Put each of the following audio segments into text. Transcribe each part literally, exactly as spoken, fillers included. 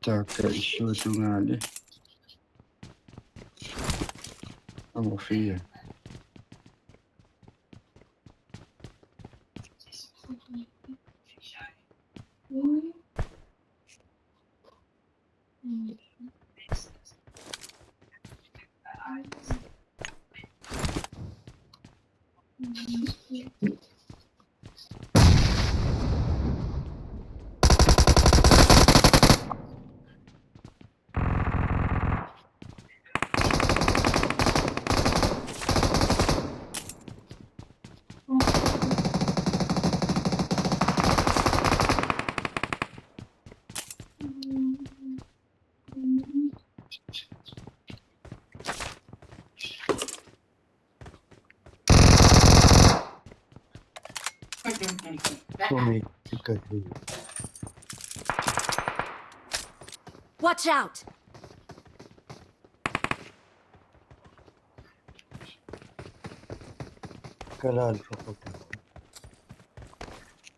Taakku issuatungaani. Nummer fire. Sumi tikasi. Watch out! Kalaallisut soqutigaat.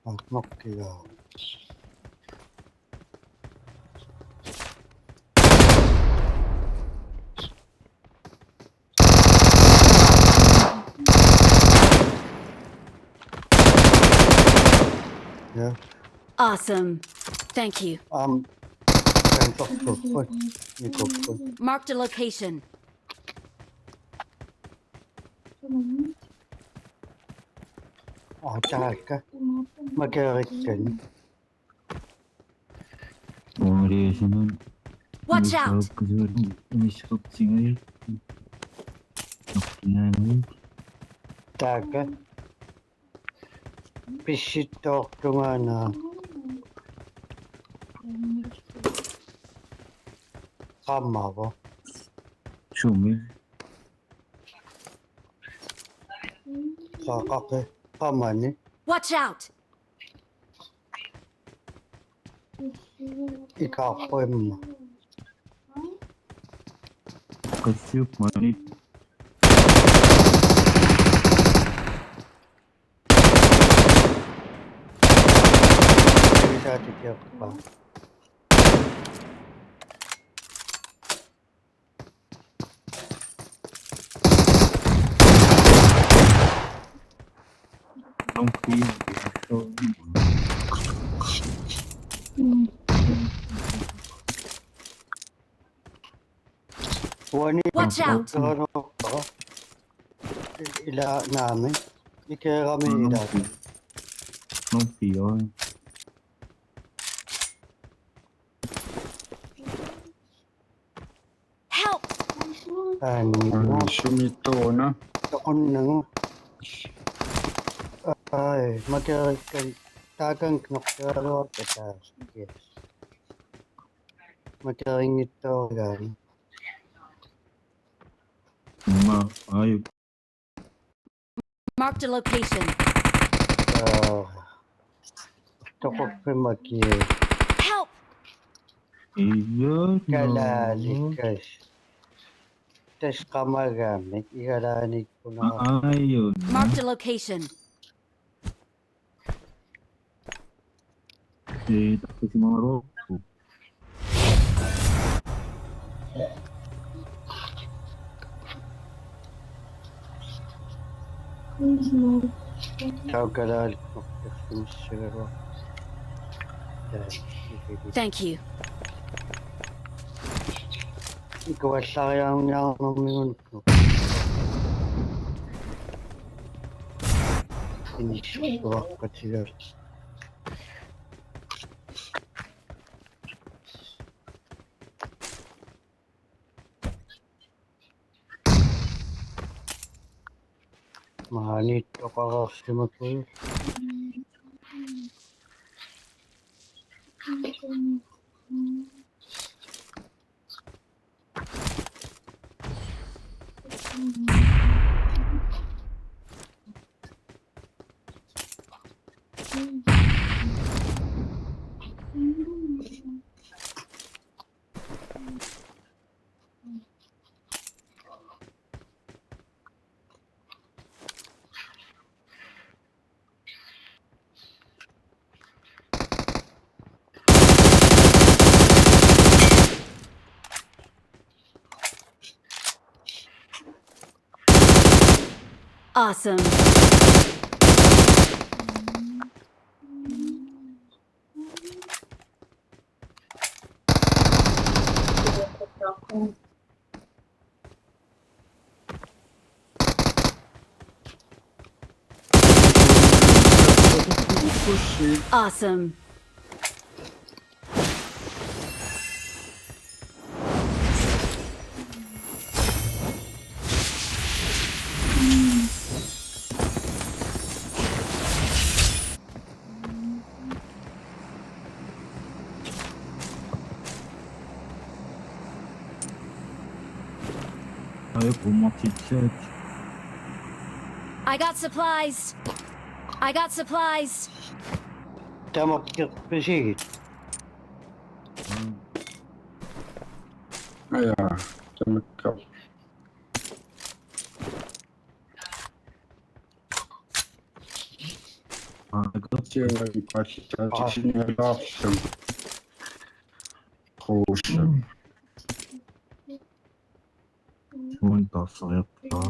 Arnoqqigaat. Ja. Awesome. Thank you. Aamma. Kantorput. Nikupput. Marked a location. Aa, taakku. Makereerikkanik. Uungaluusunut. Watch out! Uissaukkusualu uissauptigai. Nokkiaangi. Taakku. Pissittoortungaana. Qaammaavoq. Sumi. Saaqaqi. Qaammaani. Watch out! Ikaarpoq imma. Qassiup maanit. Isaatikiorpa. Uani. Watch out! Ila naami. Ikeerami ila. Nokkioi. Help! Aani. Sumi toquna. Toqunnagu. Ai, makereerikkanik taakani nokkiaraluarpata. Yes. Makereerinngitsoorigaanni. Ma, ai. Marked a location. Aa, toqorfimakiaq. Help! Iya, kalaalikas. Tassa qamagami, igalaaniikkunaa. Aajuna. Marked a location. Ee, takusimaarukku. Taakalaal. Thank you. Ikuallariarniarnermigun. Inissuaqqatigalugu. Maaniittoqarsimaguit. Awesome. Awesome. Ai, pumaqtitsissaat. I got supplies. I got supplies. Tamakkerpisigit. Aja, tamakka. Aa, takutsiaga ipaatitaatitsinialaarlum. Quussam. Suun tarsariaqtaa.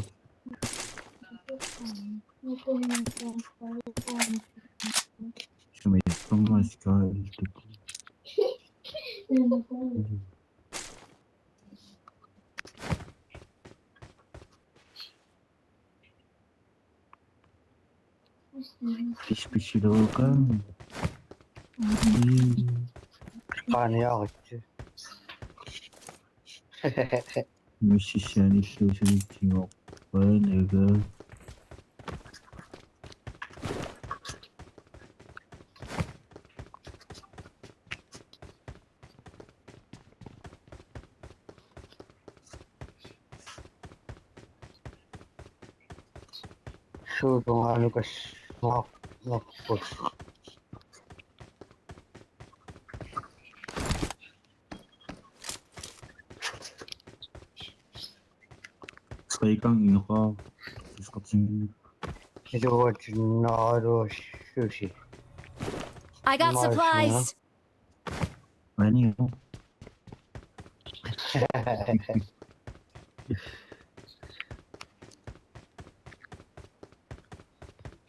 Sumiittormaska iltuk. Pispisiluukaan. Qaaniaritsi. Mississaanilluusunik tigorpaanaga. Suutungaanukassuaq. Saikang inga. Iluatsinnaaruussusi. I got supplies. Ani.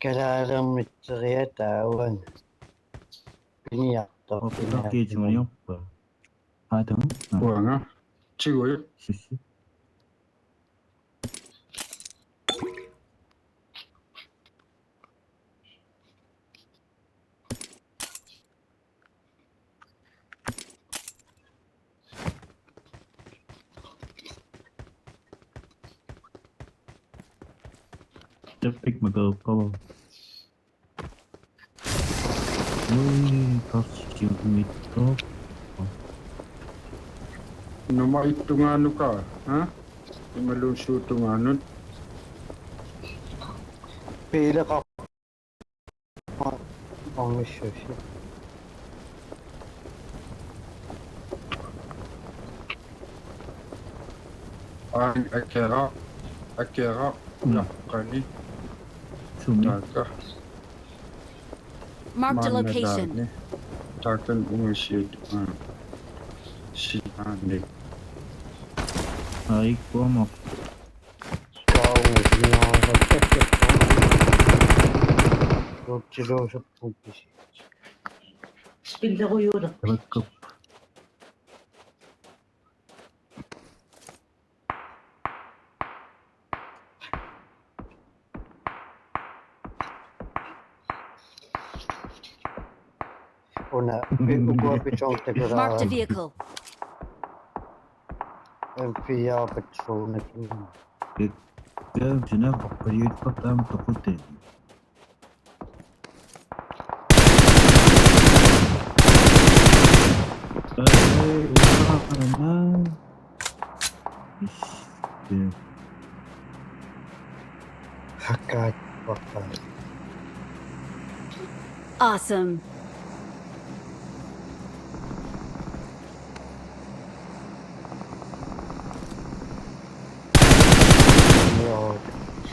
Kalaalermitseriataavaan. Piniartoq. Oppiqartiitsimaniorpa. Aatama. Uanga. Tiguju. Sissi. Tappik makarukkava. Ui, kassiumitto. Numaittungaannuka, ha? Imaluunniit suutungaanut. Piileqa. Ormissusi. Ai, akera, akera, mm. Ulaqqani. Sumi. Taakka. Marked a location. Maannalaani. Taakkan ungasiut. Aa. Sinaani. Ai, kuamoq. Spillerujuuleq. Taakku. Una, ukua pitsoortakulaarami. Marked a vehicle. M fire patroner. Taam sinaappoq paliuttartaam toqutin. Ai, uaana. Isse. Hakkaat, hakkaat. Awesome. Joo,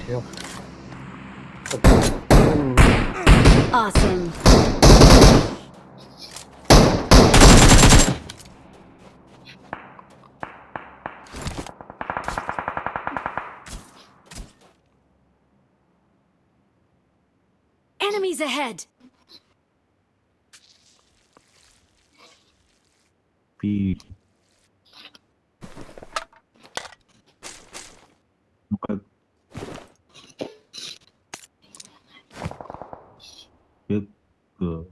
joo. Awesome. Enemies ahead! Pi. Mukat. Yep. Go.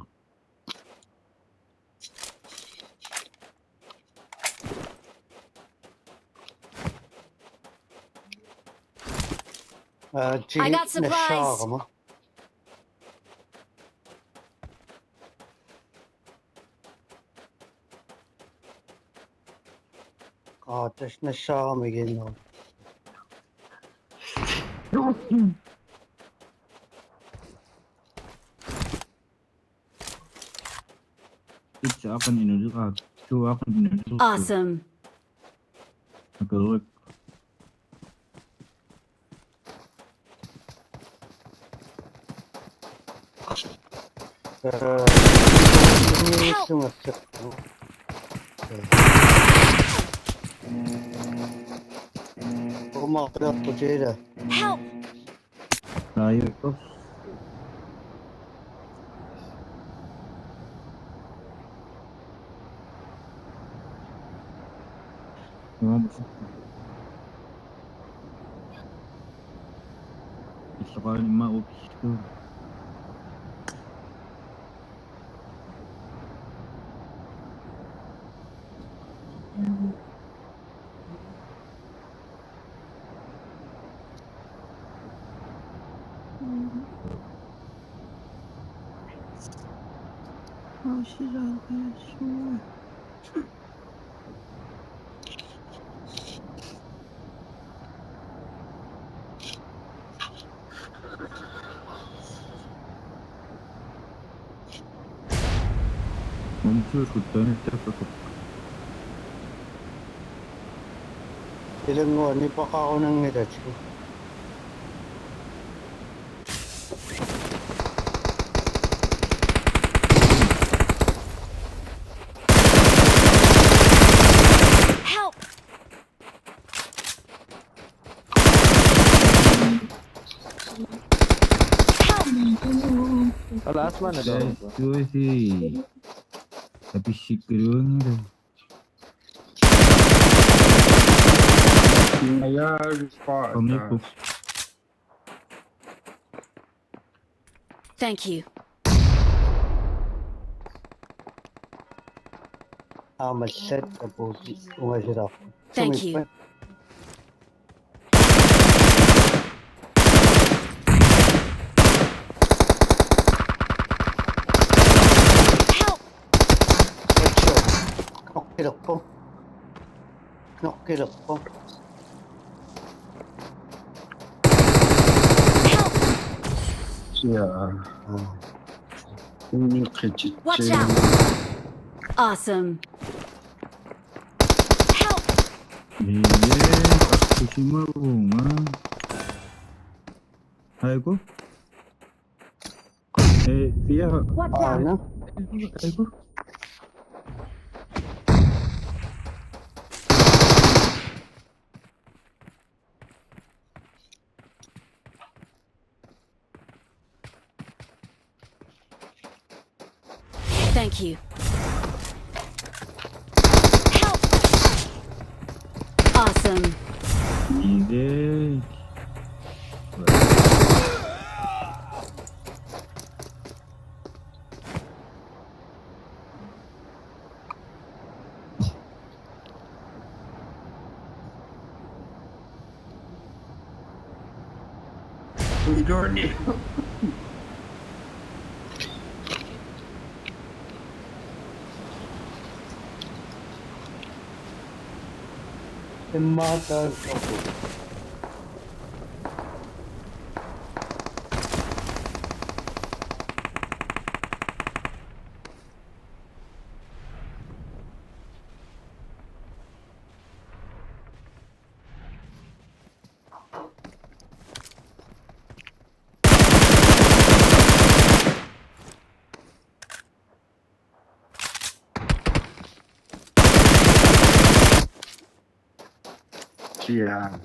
Uh, I got supplies. Aa, tassa nassaarama igiinnerup. Itsa aqqan inuleqaaq, tuu aqqan inuleqaaq. Awesome. Akeruik. Help! Help! Ayo. Illoqarami immaqa ukistu. Mumsuuskut taanittarpakka. Ilannguaq nipaqarunanngilaq. Help! Ala asmana dong. Tuasi. Tapi sikruang tu. Aja, Thank you. Amallat kapuuti ungasilaarput. Thank you. Help! Noqqilerpoq. Noqqilerpoq. Help! Ja. Watch out! Awesome. Help! Iye, kusimavunga. Haiku? Eh, fire. Watch out! Haiku? Thank you. Help! Awesome. Easy. Jordan. Immortal Soul. Yeah.